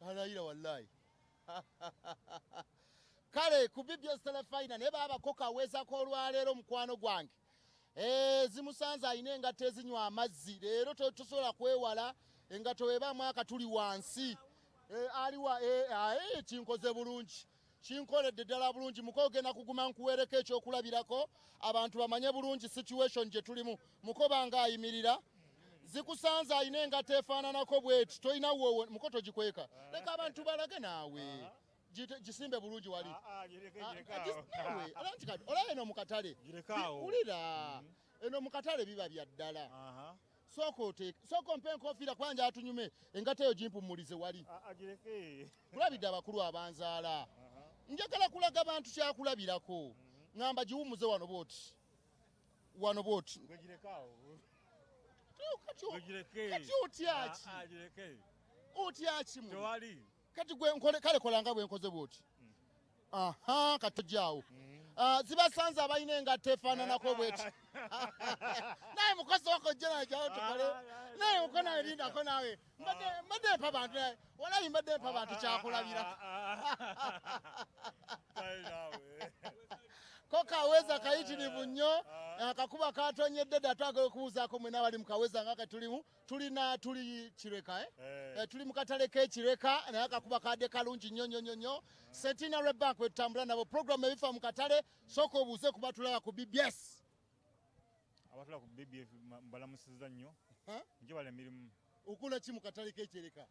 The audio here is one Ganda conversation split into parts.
Alayira wallahi. Kale ku BBS Telefina naye baabako kawezako olwaleero mukwano gwange. Eh, zimusanze alina engatto ezinywa amazzi leero tosobola kwewala engatto webaamu akatuli wansi. Eh, aliwa eh, ah, kinkoze bulungi, kinkoledde ddala bulungi. Muko ogenda kuguma nkuweereko ekyokulabirako abantu bamanye bulungi situation gye tulimu. Muko banga ayimirira zikusanze alina engatto efaananako bweti, tolina woowo muko, togikweka, leka abantu balage naawe. Gisimbe bulungi wali. Ah, ah, gireke, Ah, gireke ah, awo. Naawe era nti kati olaba eno mu katale. Gireke awo. Wulira, eno mu katale biba bya ddala. Sooka oteeke, sooka ompe enkofiira kubanja atunyume engatto eyo gimpumulize wali. Ah, ah, gireke. Kulabidde abakulu abanzaala, njagala kulaga bantu kyakulabirako. Ŋŋamba giwumuze wano bwoti, wano bwoti. Gwe gireke awo. Kati Gwe gireke. Kati otyaki? Ah, ah, gireke. Otyaki mu Tewali. Kati gwe nkole kale kola nga bwe nkoze bwoti. Aha, kati tojjaawo. Ah, zibasanze abalina engatto efaananako bweti. Naye mukozi wako ojja nawe jawo tukole naye muko nawe lindako nawe. Mbadde mpa bantu naye walayi mbadde mpa bantu kyakulabirako. Kale naawe. Ko kaweza kayitirivu nnyo, akakuba katonyedde dda. Twagala okubuuzaako mwena abali mu kaweza nga ketulimu, tulina tuli Kireka, eh? Eh. Eh, tuli mu katale k'e Kireka naye akakuba kadde kalungi nnyo nnyo nnyo nnyo. Centenary Bank wetutambula nabo, program ebifa mu katale. Sooka obuuze kuba tulaba ku BBS. Abatula ku BBF mbalamusizza nnyo. Huh? Njebala emirimu. Okola ki mu katale k'e Kireka?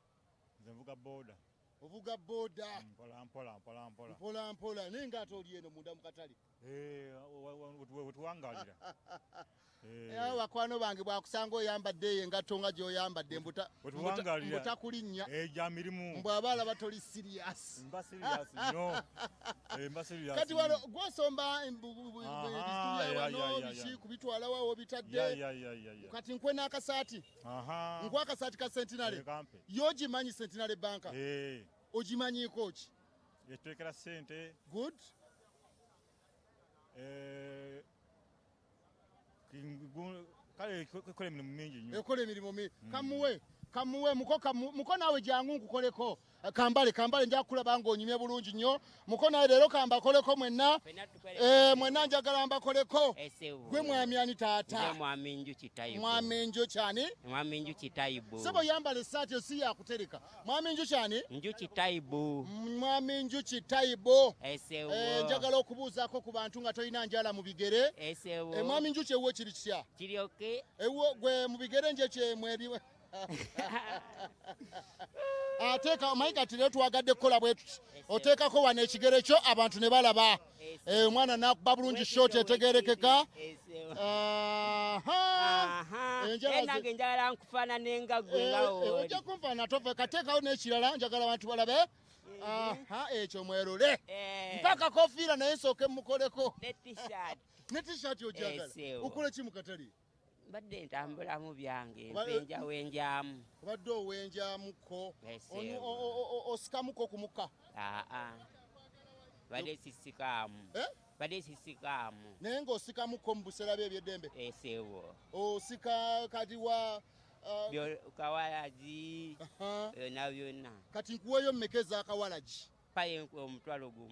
Nze nvuga boda. Ovuga boda? Mpola mpola mpola mpola. Mpola mpola, naye ngaate oli eno munda mu katale. Eh, wetuwangalira. Eh. Awo bakwano bange bwakusanga oyambadde eyo engatto nga gy'oyambadde Wetuwangalira. mbutakulinnya. Eh, gya mirimu. Mbw aba alaba toli serious. Mba serious nnyo. Eh, mba serious. Kati wano gwosomba Aha, ebintu wano ya. biki kubitwala wawo bitadde. Ya. Kati nkwe n'akasaati. Nkwe akasaati ka Centenary. Eh, kampe. Yogimanyi Centenary Bank? Eh, Ogimanyiiko ki? Etutekera ssente. Good. Eh, kale ekola emirimu mingi nnyo. Ekola emirimu mingi. Kamuwe, kamuwe muko, muko naawe jangu nkukoleko. Kambale, kambale, nja kulaba ng'onyumye bulungi nnyo. Muko nawe leero kambakoleko mwenna. Ffenna tukole. Eh, mwenna njagala mbakoleko. Esewo. Gwe mwami ani Nze taata? Mwami Njuki Tayibu. Mwami Njuki ani? Mwami Njuki Tayibu. Sebo yambala essaati yo si yakutereka. Mwami Njuki ani? Njuki Tayibu. Mwami Njuki Tayibo. Esewo. Eh, njagala okubuuzaako ku bantu nga tolina njala mu bigere. Esewo. Eh, mwami Njuki, ewuwo kiri kitya? Kiri okay. Ewuwo gwe mu bigere nje kyemweri ateeka omanyi. Kati leero twagadde kukola bwe tuti, oteekako wano ekigere kyo abantu ne balaba. Eh, omwana nakuba bulungi shot etegerekeka. Esewo. Aha. Aha. Enjala Eh, nange njagala nkufaanane nga gwe nga Eh, eh, wooli. ojja kunfaanana tove. Kateekawo n'ekirala, njagala abantu balabe. Aha, ekyo mwerule. Eh. Mpaka kofiira naye nsooke mukoleko. Ne t-shirt. Ne t-shirt ojagala? Esewo. Okola ki mu katale? Mbadde ntambulamu byange mpenja wenjamu. Obadde owenjamuko? Esewo. Osikamuko ku mukka? Aa. Badde sisikaamu. Eh? Badde sisikaamu. Naye ng'osikamuko mu biseera bye ebyeddembe? Esewo. Osika kati wa Kawalagi. Aha. Byonna byonna. Kati nkuweeyo mmeka ez'akawalagi? Paye 10,000.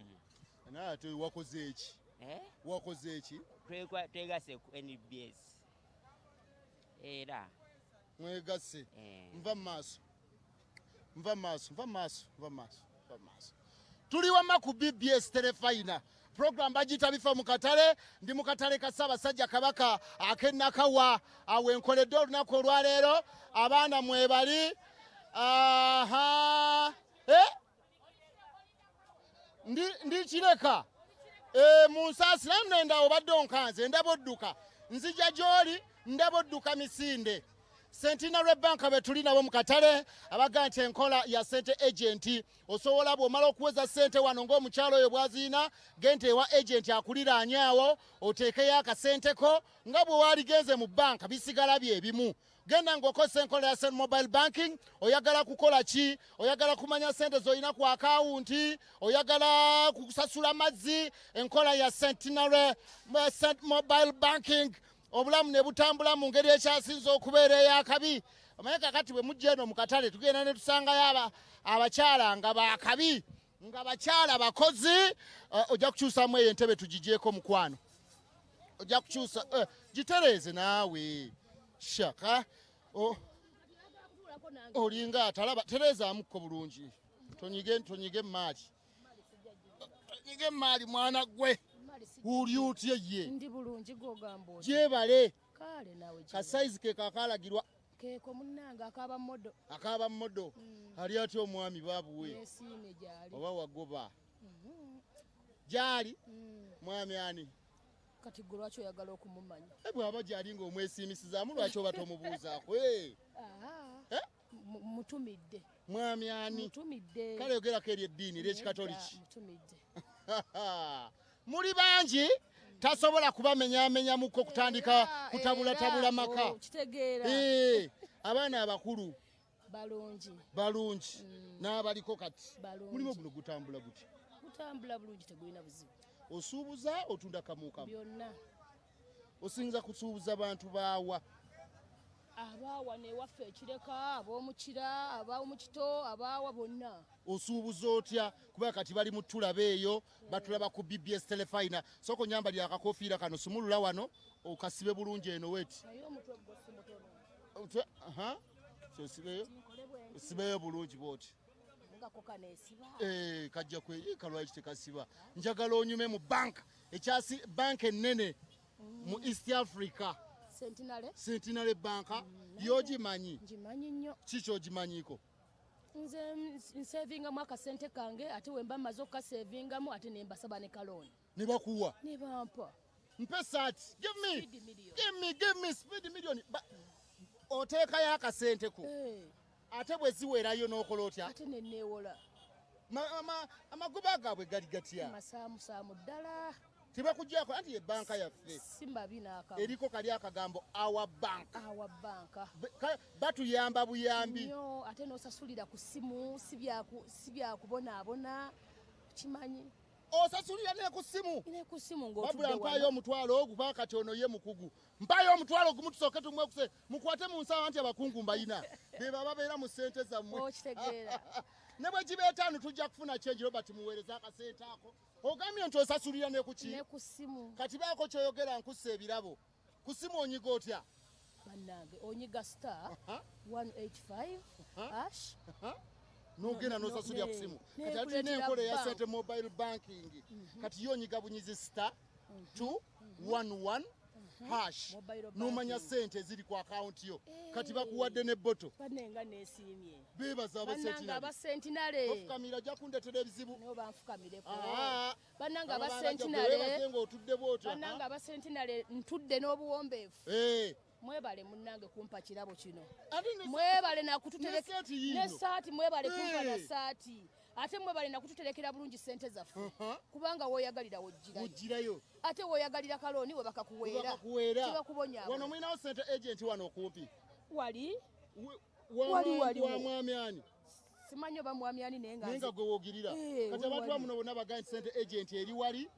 Naye ate wakoze eki? Eh? Wakoze eki? Twegase ku NBS era. Mwegasse? Eh. Nva mu maaso, nva mu maaso, nva mu maaso, nva mu maaso, nva mu maaso. Tuli wamma ku BBS Terefayina, program bagiyita bifa mu katale. Ndi mu katale ka Ssaabasajja Kabaka ak'e Nakawa awo enkoledde olunaku olwaleero. Abaana mwebali. Aha. Eh? Ndi Kireka. E, mu nsaasi naye nenda obadde onkanze, ndaba odduka, nzija gy'oli, ndaba odduka misinde. Centenary Bank be tuli nabo mu katale, abaga nti enkola ya sente agent, osobola bw'omala okuweza sente wano ng'omukyalo oyo bw'aziina, genda ewa agent akuliraanye awo oteekeyo akasenteko nga bwe waaligenze mu banka, bisigala bye bimu. Genda ng'okozesa enkola ya mobile banking. Oyagala kukola ki? Oyagala kumanya sente z'olina ku akawunti? Oyagala kusasula mazzi? Enkola ya Centenary mobile banking. Obulamu ne butambula mu ngeri ekyasinze okubeera ey'akabi. Omanyi kakati bwe mujja eno mu katale tugenda ne tusangayo abakyala nga baakabi, nga bakyala bakozi. Ojja kukyusamu eyo entebe tugigyeko, mukwano. Ojja kukyusa, gitereeze naawe shaka. Olinga atalaba, tereezaamukko bulungi. Tonyige, tonyige emaali, tonyige emaali, mwana gwe. Oli otya ye? Ndi bulungi, gwogamba otya? Gyebale. Kale naawe gyebale. Kasayizi ke kakalagirwa. Keeko munnange, akaba model. Akaba model. Ali atya omwami baabuwe? Yesiimye gyali. Oba wagoba gyali mwami ani? Kati gwe lwaki oyagala okumumanya? Eh, bw'aba gyali ng'omwesiimisizaamu, lwaki oba tomubuuzaako? Aha. Eh? Mutumidde. Mwami ani? Mutumidde. Kale yogerako eri eddiini eryekikatoliki. Nedda, mutumidde. Muli bangi, tasobola kubamenyamenyamuko kutandika kutabulatabula Era, maka. oh, kitegeera. Eh, abaana abakulu? Balungi. Balungi n'abaliko kati? Balungi. Mulimu guno gutambula guti? Gutambula bulungi, tegulina buzibu. Osuubuza, otunda kamukamu? Byonna. Osinza kusuubuza bantu baawa? Abaawa newaffe ekireka, ab'omukira, ab'omukito, abaawa bonna. Osuubuza otya? Kuba kati bali mu tulaba eyo, batulaba ku BBS Telefina. Sooka onyambalira akakofiira kano, sumulula wano okasibe bulungi eno weti. Naye omutwe gwo si mutono. Aha. So osibeyo. Nkole bwe Osibeyo bulungi bwoti. Ngako kaneesiba. Eh, kajja kwe kalwaki tekasiba. Njagala onyume mu bank ekyasi, bank ennene mu East Africa. Centenary. Centenary Bank, yogimanyi? Ngimanyi nnyo. Kiki ogimanyiiko? Nze nsevingamu akasente kange, ate wemba mmaze okukasevingamu, ate nembasaba ne kalooni. Ne bakuwa? Ne bampa. Mpe saati, give me. Speed million. Give me, give me speed million. Oteekayo akasente ko? Eh. Ate bwe ziwerayo n'okola otya? Ate neneewola. Amagoba gaabwe gali gatya? Masaamusaamu ddala. Tebakuggyako anti ye banka yaffe. Si mabi n'akamu. Eriko kali akagambo "Our Bank". Our Bank. Batuyamba buyambi. Nnyo, ate n'osasulira ku ssimu, si byakubonaabona, kimanyi. Osasulira ne ku ssimu? Ne ku ssimu Wabula ng'otudde mpayo wano. omutwalo ogwo, kubanga kati ono ye mukugu. Mpayo omutwalo gumu tusooke tumwekuse, mukwate mu nsawo, anti abakungu mbayina be baba babeera mu ssente zammwe. Okitegeera. Ne bwe giba etaano tujja kufuna change. Robert, muweereza akasente ako. Ogambye nti osasulira ne ku ki? Ne ku ssimu. Kati baako kyoyogera, nkussa ebirabo. Ku ssimu onyiga otya? Bannange, onyiga star Aha. 185 hash. Nogenda nosasulira ku simu. Kati ate tulina enkola eya sente mobile banking. Kati yo onyiga bunyizi star 211 hash. Mobile Nomanya banking. sente eziri ku akawunti yo. Kati bakuwadde ne boto. Bannange, neesiimye. Beebaza. Bannange Abasentinale. Abasentinale. Ofukamira, ajja kundetera ebizibu. Nibo banfukamireko. Ah. Bannange Weebaze abasentinale, ng'otudde bwotyo. bannange abasentinale, ntudde n'obuwombeefu. Eh. Mwebale munnange kumpa kirabo kino. Ate Mwebale nakututereka Ne saati yiino. Ne saati, mwebale kumpa na saati, ate mwebale nakututerekera bulungi sente zaffe, kubanga woyagalira wogirayo. Mugirayo. Ate woyagalira kalooni we bakakuweera. Bakakuweera. Tibakubonyabonya. Wano mulinawo sente agent wano okumpi? Wali Wali, waliwo. Wa mwami ani? Simanyi oba mwami ani, naye nga Naye nga gwe woogirira. Eh, Kati we abantu wali. bamuno bonna bagaye nti sente agent eri wali,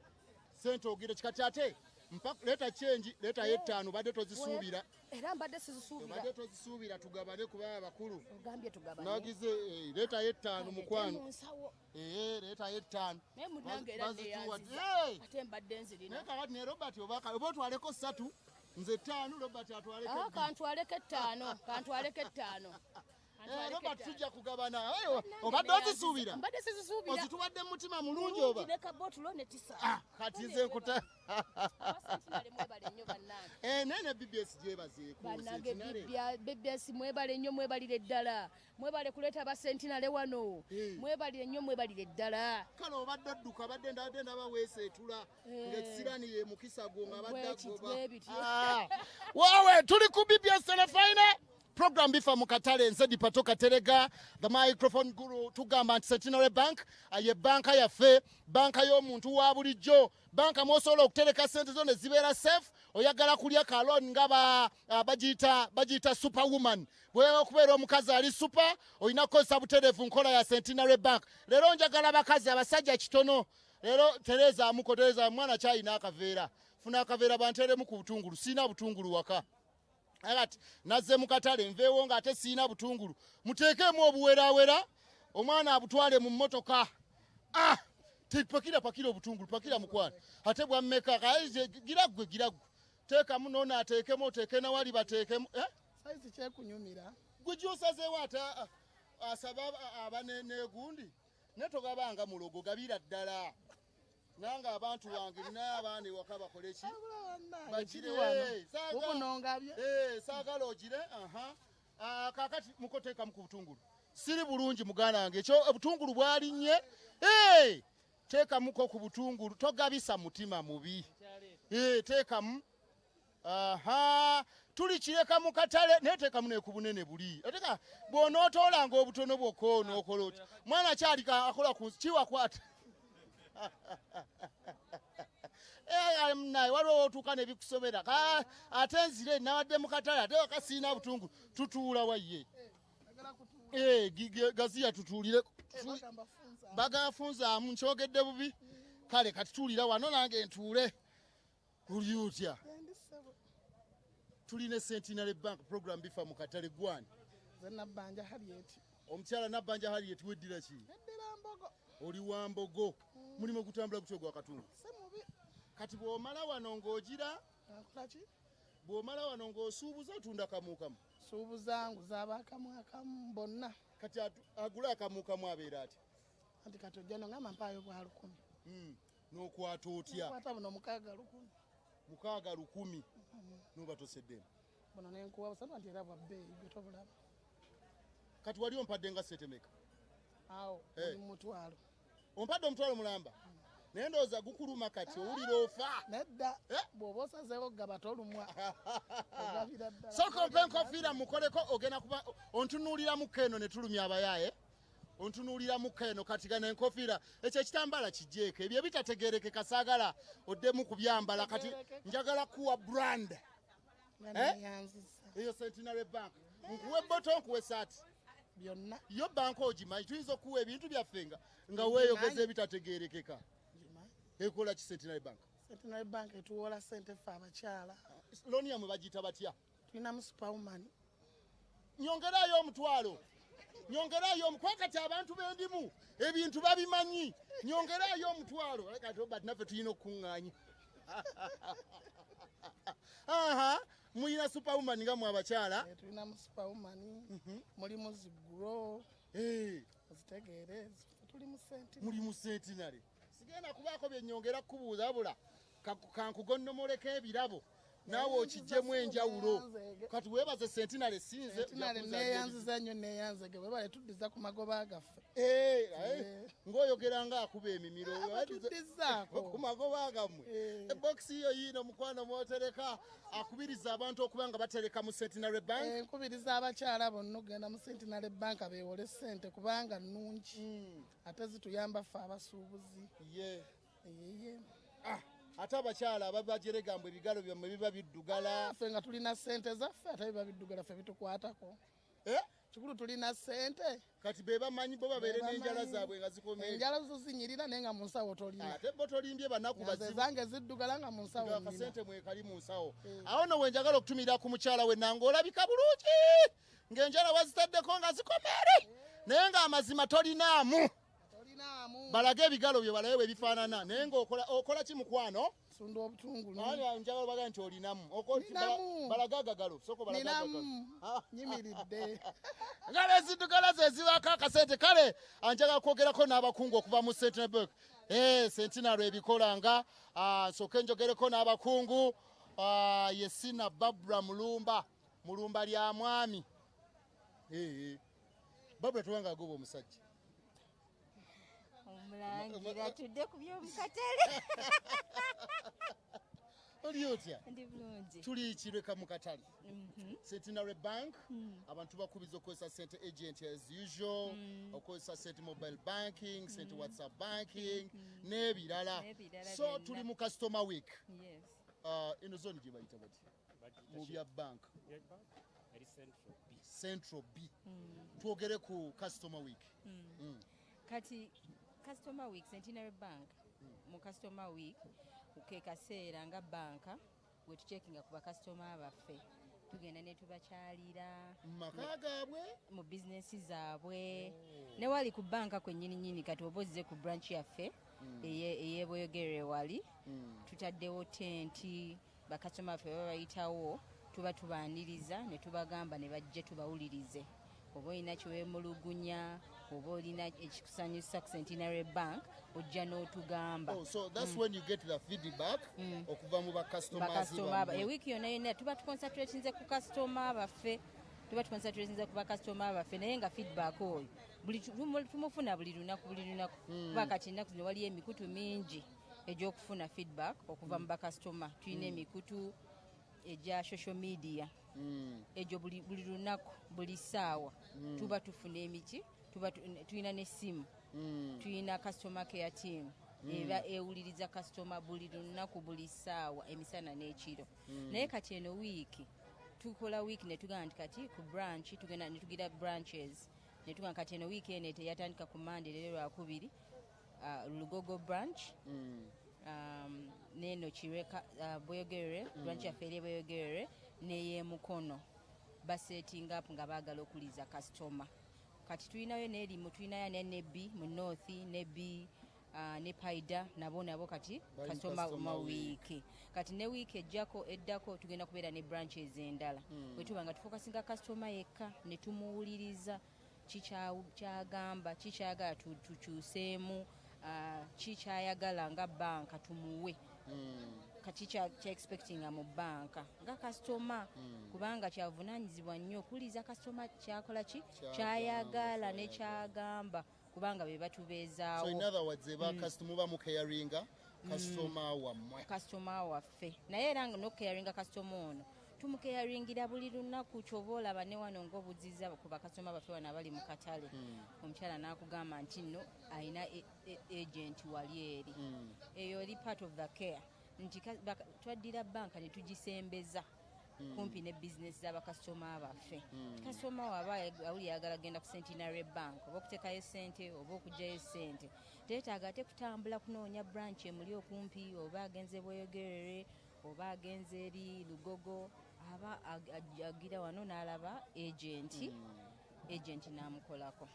sente ogira kikati. Ate mpa, leeta change, leetayo etaano, badde tozisuubira. Era mbadde sizisuubira. Obadde tozisuubira, tugabane kuba abakulu. Ogambye tugabane. Nagize, eh, leetayo etaano, mukwano. Mu nsawo. Eh, leetayo etaano. Naye munnange era Bazituwa. neyanziza. Eh! Ate mbadde nzirina. Naye kakati ne Robert oba otwaleko ssatu, nze ttaano, Robert atwaleko Ah, ebbiri. kantwaleko ettaano, kantwaleko ettaano. Eh, Kantwaleko Robert, ettaano. tujja kugabana. Eh, Bannange obadde neyanziza. ozisuubira? Mbadde sizisuubira. Ozituwadde mu mutima mulungi oba? Ne kabotulo ne tisa. Ah, kati nze nkuta. Abasentinale mwebale nnyo bannange. Eh, naye ne BBS gyebazeeko. Bannange. Centenary. BBS mwebale nnyo, mwebalire ddala, mwebale kuleeta abasentinale wano. Eh. Mwebalire nnyo, mwebalire ddala. Kale obadde odduka, abadde ndabadde ndaba weeseetula ng'ekisiraani ye mukisa gwo nga abadde agoba. Bwe bityo. Ah. Waawe tuli ku BBS Telefina, program Bifa mu Katale. Nze Dipato Katerega, the microphone guru. Tugamba nti Centenary Bank, ye banka yaffe, banka y'omuntu wa bulijjo, banka mwosobola okutereka sente zo ne zibeera safe. Oyagala kulya kaloni nga bagiyita superwoman, bweba okubeera omukazi ali super, olina kukozesa butereevu nkola ya Centenary Bank. Leero njagala bakazi, abasajja kitono leero. Tereza amuko, tereza mwana kyalina akaveera. Funa akaveera banteremu ku butungulu, sirina butungulu waka. Kati nazze mu katale nveewo ng'ate sirina butungulu. Muteekeemu obuwerawera, omwana abutwale mu mmotoka. Ah! Pakira pakira obutungulu, pakira mukwano. Ate bwammeka, gira ggwe, gira ggwe. Teekamu n'ono ateekemu, oteeke nawali bateekemu. Eh? Sayizi kyekunyumira. Gwe gy'osazeewo ate asaba aba n'egundi. Naye togabanga mulogo, gabira ddala. Nange abantu wange ninayo abaana ewaka bakole ki? Bagire. Saagala ogire. Kaakati mukoteekamu ku butungulu. Siri bulungi muganda wange, ekyo obutungulu bwalinnye. Teekamuko ku butungulu, togabisa mutima mubi. Teekamu. Aha, tuli kireka mu katale, naye teekamu ne ku bunene buli. Oteka bw'onootoolanga obutono bwokka onookola oti. Mwana kyali akola ku kiwakwata. Naye waliwo otuuka ne bikusobera. Ate nzire nabadde mu katale, ate waka sirina butungulu. Tutuula wa ye. Gaziya tutuulire. Bagafunzaamu, nkyogedde bubi. Kale kati tuulira wano nange ntuule. Oli otya? Tulina Centenary Bank program bifa mu katale gwani. Nze Nabbanja Harriet. Omukyala Nabbanja Harriet weddira ki? Neddira Mbogo. Oli wa Mbogo. Mulimu gutambula gutyo gwa katundu. Si mubi. Kati bw'omala wano ng'ogira? Nkola ki? Bw'omala wano ng'osuubuza otunda kamuukamu? Suubuza nguza abakamu akamu bonna. Kati agula akamuukamu abeera atya? Anti kati ojja n'ongamba mpaayo bwa 1000. N'okwata otya? N'okwata buno 6 1,000. 6 1,000. N'oba toseddemu. Buno ne nkuwa busatu anti era bwa bbeeyi gwe tobulaba. Kati wali ompadde nga ssente mmeka? Awo, buli mutwalo. Ompadde omutwalo mulamba? Naye ndowooza gukuluma kati owulira ofa. Nedda, bw'oba osazeewo gaba tolumwa. Ogabira ddala. Sooka ompe enkofiira mukoleko, ogenda kuba ontunuuliramuko eno ne tulumya abayaaye. Ontunuuliramuko eno kati gano enkofiira ekyo ekitambaala kiggyeeko ebyo ebitategeerekeka saagala oddemu kubyambala kati njagala kuwa brand. Eyo Centenary Bank. Nkuwe bboto, nkuwe saati. Byonna. Yo banka ogimanyi, tuyinza okuwa ebintu byaffe nga weeyogeza ebitategeerekeka. Ekola ki Centenary Bank? Centenary Bank etuwola ssente ffe abakyala. Looni yammwe bagiyita batya? Tulinamu Superwoman. Nyongerayo omutwalo. Nyongerayo kuba kati abantu b'endimu ebintu babimanyi. Nyongerayo omutwalo. Kati Robert naffe tulina okukuŋŋaanya. Aha, mulina Superwoman nga mwe abakyala? Tulinamu Superwoman, mulimu Zigro. Ozitegeere, tuli mu Centenary. Muli mu Centenary. Sigenda kubaako bye nnyongera kukubuuza wabula kankugonnomoleko ebirabo. Naawe okiggyemu enjawulo. Kati weebaze Centenary sinze. Centenary neeyanziza nnyo neeyanzege bwe bale tuddiza ku magoba gaffe. Ng'oyogera ng'akuba emimiro. Batuddizaako. Ku magoba gammwe. Ebokisi yo yiino mukwano mw'otereka akubiriza abantu okuba nga batereka mu Centenary Bank. Nkubiriza abakyala bonna okugenda mu Centenary Bank beewole ssente kubanga nnungi. Ate zituyamba ffe abasuubuzi. Ye. Ate abakyala ababajerega mbu ebigalo byammwe biba biddugala. Ffe nga tulina ssente zaffe ate biba biddugala ffe bitukwatako. Kikulu tulina ssente. Kati be bamanyi bo babeere n'enjala zaabwe nga zikomye. Enjala zo zinyirira naye nga mu nsawo tolina. Ate bo tolimbye banaku bazibu. Zange ziddugala nga mu nsawo Nga nnina. akasente mwekali mu nsawo. Awo nno we njagala okutumira ku mukyala we nange olabika bulungi. Ng'enjala wazitaddeko nga zikomere. Naye ng'amazima tolinaamu. Balage ebigalo bye balabe bwe bifaanana. Naye ng'okola okola ki mukwano? Nsunda obutungulu. Njagala obagambye nti olinamu. Ninamu. Balage agagalo. Sooka obalage agagalo. Ninamu. Nyimiridde. Ngalo eziddugala ze zibaako akasente. Kale njagala kwogerako n'abakungu okuva mu Centenary Bank. Centenary ebikola nga, nsooke njogereko n'abakungu. Ye Sina Barbara Mulumba. Mulumba lya mwami. Barbara tubanga agoba omusajja. Omulangira tudde ku by'omukatale. Oli otya? Ndi bulungi. Tuli Kireka mu katale. Centenary Bank, abantu bakubiza okukozesa sente agent as usual, okukozesa sente mobile banking, sente WhatsApp banking, n'ebirala. N'ebirala So byonna. tuli mu customer week. Yes. Eno zone gye bayita batya? Mu bya bank. Eri Central B. Central B. Twogere ku customer week. Kati customer week, Centenary Bank, mu customer week, Ke kaseera nga banka wetucekinga ku bakasitoma baffe, tugenda ne tubakyalira mu maka gaabwe, mu bizinesi zaabwe, ne wali ku banka kwennyini nyini. Kati oba ozze ku branch yaffe ey'ebweyogerere, wali tutaddewo tenti. Bakasitoma baffe baba bayitawo, tuba tubaaniriza ne tubagamba ne bajje tubawulirize. Oba olina kiwemulugunya, oba olina ekikusanyusa ku Centenary Bank, ojja n'otugamba. Oh, so that's when you get the feedback okuva mu bakasitoma. Bakasitoma. Ewiiki yonna yonna tuba tuconcentratinze ku kasitoma baffe, tuba tuconcentratinze ku bakasitoma baffe, naye nga feedback oyo buli tumufuna buli lunaku, buli lunaku, kuba kati ennaku zino waliyo emikutu mingi egy'okufuna feedback okuva mu bakasitoma. Tulina emikutu egya social media egyo, buli lunaku, buli ssaawa tuba tufuna emiki, tuba tulina n'essimu, tulina customer care team eba ewuliriza kasitoma buli lunaku, buli ssaawa, emisana n'ekiro. Naye kati eno wiiki tukola wiiki ne tugamba nti kati ku branch tugenda ne tugira branches, ne tugamba kati eno wiiki eno teyatandika ku Mande, leero Lwakubiri, Lugogo branch, neno Kireka, Bweyogerere branch yaffe eri Bweyogerere n'eyemukono basetting up nga baagala okuliza kasitoma. Kati tulinayo n'erimu, tulinayo ne Nebbi mu North, Nebbi, ne Paida, nabo nabo kati Bali mu kasitoma customer ma wiiki. Kati ne wiiki ejjako eddako tugenda kubeera ne branches endala bwe tuba nga tufokasinga kasitoma yekka ne tumuwuliriza ki kyagamba, ki kyayagala tukyuseemu, ki kyayagala nga banka tumuwe, kati kya expectinga mu banka nga kasitoma, kubanga kyavunanyizibwa nnyo okuwuliriza kasitoma kyakola ki, kyayagala ne kyagamba, kubanga be batubeezaawo. So in other words, eba customer, muba mucaringa kasitoma wammwe. Kasitoma waffe. Naye era nga nokucaringa kasitoma ono, tumucaringira buli lunaku. Kyoba olaba ne wano ng'obuziza ku bakasitoma baffe wano abali mu katale, omukyala n'akugamba nti nno alina agent wali eri. Eyo eri part of the care nti twaddira banka ne tugisembeza kumpi ne bizinesi z'abakasitoma baffe. Kasitoma waba awuli ayagala genda ku Centenary Bank, oba okuteekayo sente oba okugyayo sente, teetaaga ate kutambula kunoonya branch emuli okumpi, oba agenze Bweyogerere oba agenze eri Lugogo, aba agira wano n'alaba agent, agent n'amukolako.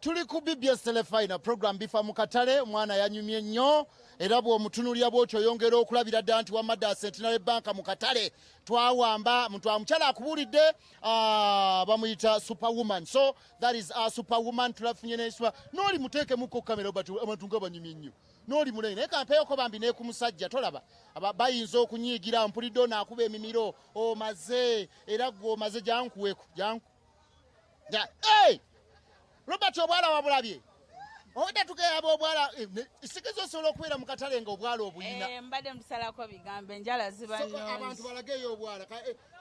Tuli ku BBS Telefina, program Bifa mu Katale. Omwana yanyumye nnyo, era bw'omutunulira bwotyo oyongera okulabira ddala nti wamadde a Centenary Bank mu katale twawamba. Muntu omukyala akubuulidde, bamuyita Superwoman. So that is our Superwoman. Tulafunye neswa n'oli muteekemuko kamera abantu nga banyumye nnyo n'oli mulenge, naye kampeyoko bambi ne ku musajja tolaba. Bayinza okunyiigira. Mpulidde ono akuba emimiro, omaze era gwe omaze. Jankuweku janku. Hey! Robert, obwala wabulabye? Obadde tugeyaba obwala, sigeza osobola okubeera mu katale nga obwala obuyina. Eh, mbadde musalako bigambo, enjala ziba So, abantu nnungi. balageyo obwala.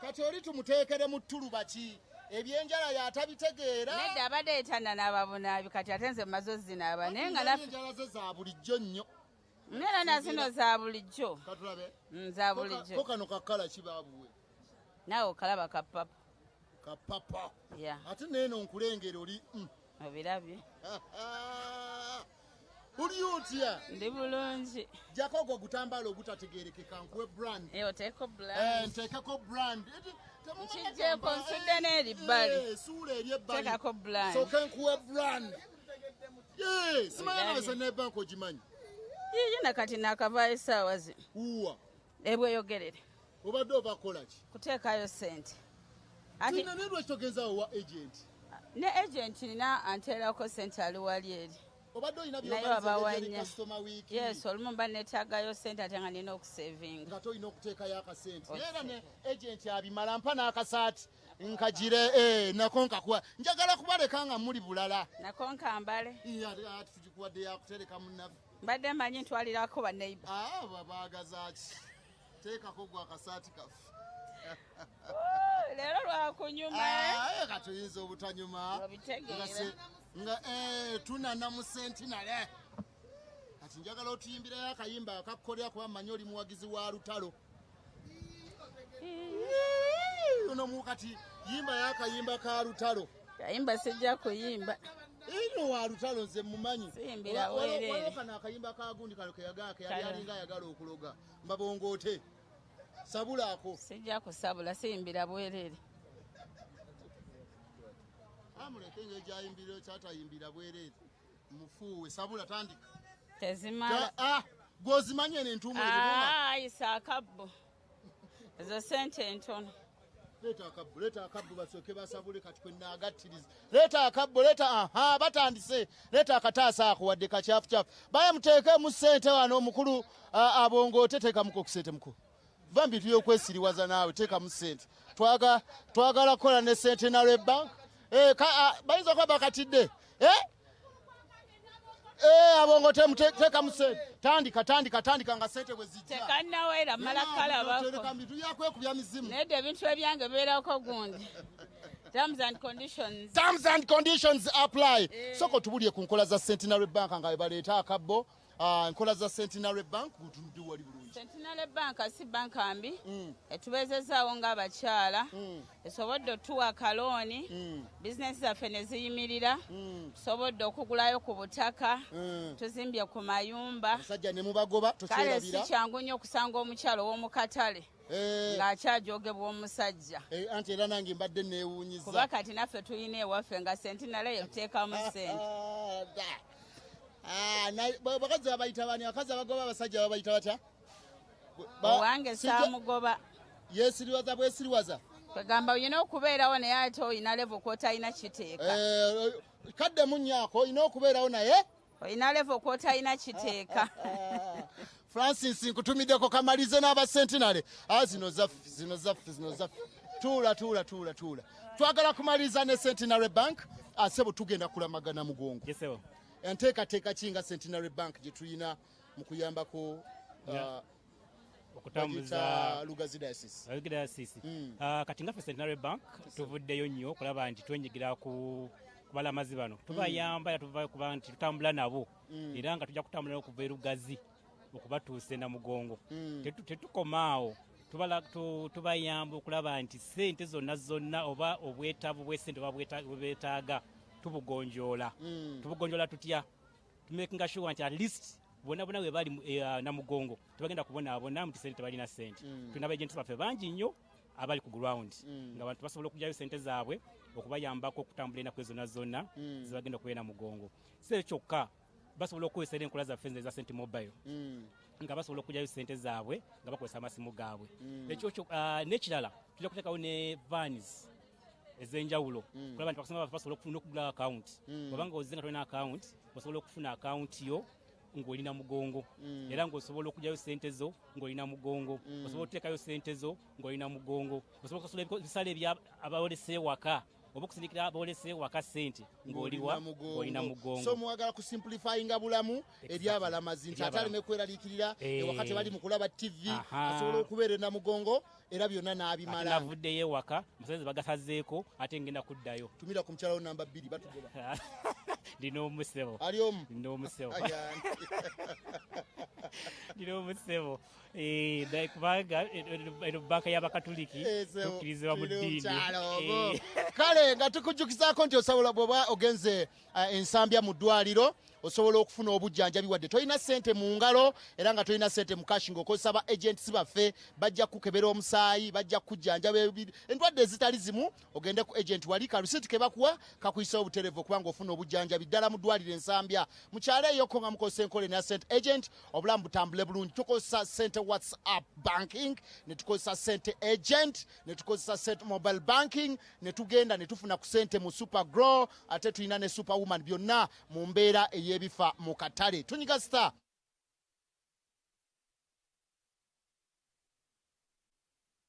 Kati oli tumuteekere mu ttuluba ki? Ebyenjala yatabitegeera. Nedda, abadde yetanna n'ababunaabi, kati ate nze mmaze ozinaaba, naye nga Ndabye enjala ze za bulijjo nnyo. Nera na zino za bulijjo. Katulabe. Za Ko bulijjo. kano kakala kibabuwe? Naawe okalaba kapapa. Kapapa. Ya. Ate neeno nkulengera oli. Obirabye. Oli otya? Ndi bulungi. Jako ogwo gutambaala ogutategerekeka, nkuwe brand. Eh, oteeko Eh, brand. nteekeko brand. Nkiggyeko, nsudde n'eri bbali. Eh, suula eri ebbali. Teekako brand. Sooke nkuwe brand. Eh, simanya nawe Obirabye. Centenary Bank ogimanyi? Yiyi, nakati nakavaayo essaawa zino. Uwa? Ebweyogerere. Obadde ova kukola ki? Kuteekayo ssente. Ati Tina, naye lwaki togenzawo wa agent? Ne agent nina anteerako ssente, ali wali eri. Obadde olina Naye by'omaliza wabawanya. eri customer week? Yes, olumu mba neetaagayo ssente ate nga nina okusevinga. Nga tolina okuteekayo akasente. Naye era ne agent abimala. Mpa n'akasaati nkagire, nako nkakuwa. Njagala kubaleka nga muli bulala. Nako nkambale. Ate ate tugikuwadde yakutereka munnaffe. Mbadde manyi ntwalirako baneiba. Ah, babaagaza ki? Teekako gwe akasaati kaffe. Leero lwakunyuma, eh? Ah, kati oyinza obutanyuma. Obitegeera. Nga tunana mu Centenary. Kati njagala otuyimbirayo akayimba akakkolera, kuba mmanyi oli muwagizi wa lutalo ono. Mu kati yimbayo akayimba ka lutalo. Kayimba sijja kuyimba. Ino wa lutalo nze mumanyi. Siyimbira bwereere. Waliwo kano akayimba ka gundi kano ke yagaa ke yali Kano. alinga ayagala okuloga. Mbabongoote. Sabulaako. Sijja kusabula, siyimbira bwereere. Amuleke engeri gy'ayimbira kyatayimbira bwereere. Mufuuwe sabula tandika. Tezimala. Ah, gw'ozimanyi eno entuumu eribuma. Ah, ayisa akabbo. Ezo sente entono. Leeta akabbo, leeta akabbo basooke basabule kati kwe naagattiriza. Leeta akabbo, leeta aha batandise. Leeta akataasa ako wadde kakyafucyafu. Baye muteekemu ssente wano omukulu abongoote teekamuko ku ssente mukulu. Va mu bintu by'okwesiriwaza naawe teekamu ssente. Twagala kukola ne Centenary Bank. Eh, bayinza okuba bakatidde. Eh? Eh, abongo teekamu ssente. Tandika, tandika, tandika nga ssente bwe zijja. Tekannawera, mmala kukalabako. Tereka mu bintu byakwekubya mizimu. Nedda ebintu ebyange bibeerako gundi. Terms and conditions. Terms and conditions apply. Soko tubulye ku nkola za Centenary Bank nga baleeta akabbo. Enkola za Centenary Bank gutudde wali bulungi. Centenary Bank si banka mbi. Etubeezezaawo ng'abakyala. Esobodde otuwa akalooni. Bizinesi zaffe ne ziyimirira. Tusobodde okugulayo ku butaka. Tuzimbye ku mayumba. Abasajja ne mubagoba, Kale si tokyerabira. kyangu nnyo okusanga omukyala ow'omu katale ng'akyajogebwa omusajja. Anti era nange mbadde neewuunyizza. Kuba kati naffe tulina ewaffe nga Centenary yetuteekamu ssente. Bakazi babayita bani? Abakazi abagoba abasajja babayita batya? Owange saamugoba. Yeesiriwaza bwesiriwaza. Kwegamba olina okubeerawo naye ate olina level kw'otalina kiteeka. Kaddemu nnyo ako, olina okubeerawo naye? Olina level kw'otalina kiteeka. Francis nkutumiddeko kamalize n'aba Centenary. Zino zaffe, zino zaffe, zino zaffe. Tuula, tuula, tuula, tuula. Twagala kumaliriza ne Centenary Bank. Sebo tugenda kulamagana mugongo. Yes, sebo. Enteekateeka ki nga Centenary Bank gye tulina mu kuyambako, Okutambuza bagiyita Lugazi Diocese? Lugazi Diocese. Kati nga ffe Centenary Bank tuvuddeyo nnyo okulaba nti twenyigira ku balamazi bano. Tubayamba era tuvayo kuba nti tutambula nabo. Era nga tujja kutambula nabo okuva e Lugazi okubatuusa e Namugongo. Tetukoma awo. Tubayamba okulaba nti ssente zonna zonna oba obwetaavu bw'essente oba bwe beetaaga tubugonjoola. Tubugonjoola tutya? Tumakinga sure nti at least bonna bonna bwe bali mu Namugongo tebagenda kubonaabona nti ssente tebalina ssente. Tulina abagenti baffe bangi nnyo abali ku ground nga abantu basobola okuggyayo ssente zaabwe okubayambako okutambula ennaku ezo zonna zonna zebagenda okubeera Namugongo. Si ekyo kyokka, basobola okukozesa era enkola zaffe eza Sente Mobile nga basobola okuggyayo ssente zaabwe nga bakozesa amasimu gaabwe. Ekyo kyo, n'ekirala tujja kuteekawo ne vans ez'enjawulo kulaba nti bakasoma baffe basobola okufuna okugula account. Bw'oba ozze nga tolina account, osobola okufuna account yo ng'olina mugongo. Era ng'osobola okuggyayo ssente zo ng'olina mugongo. Osobola okuteekayo ssente zo ng'olina mugongo. Osobola okusasula ebisale ebya abaolese ewaka oba okusindikira abaolese ewaka ssente ng'oliwa ng'olina mugongo. So mwagala kusimplifyinga bulamu eri abalamazi nti Eri ate aleme kweraliikirira ewaka tebali mu kulaba TV, asobola okubeera e Namugongo era byonna n'abimala. Ate navuddeyo ewaka, amasannyalaze bagasazeeko ate ngenda kuddayo. Tumira ku mukyala wo namba 2 batugoba. Ndina omusebo. Ali omu? Ndina omusebo. Ayandi. Ndina omusebo. Kubanga eno banka y'Abakatuliki, tukkirizibwa mu Tulina ddiini. omukyala omu. Kale nga tukujjukizaako nti osobola bw'oba ogenze ensambya mu ddwaliro osobola okufuna obujjanjabi wadde tolina ssente mu ngalo era nga tolina ssente mu cash ng'okozesa ba agents baffe bajja kukukebera omusaayi, bajja kukujjanjaba endwadde ezitali zimu. Ogende ku agent wali ka receipt ke bakuwa kakuyisawo butereevu okuba ng'ofuna obujjanjabi ddala mu ddwaliro ensambya. Mukyalo eyoko nga mukozesa enkola eno ya Sente Agent, obulamu butambule bulungi. Tukozesa Sente WhatsApp banking, ne tukozesa Sente Agent, ne tukozesa Sente mobile banking, ne tugenda ne tufuna ku sente mu Super Grow, ate tulina ne Superwoman, byonna mu mbeera ey'ebifa mu katale. Tunyiga star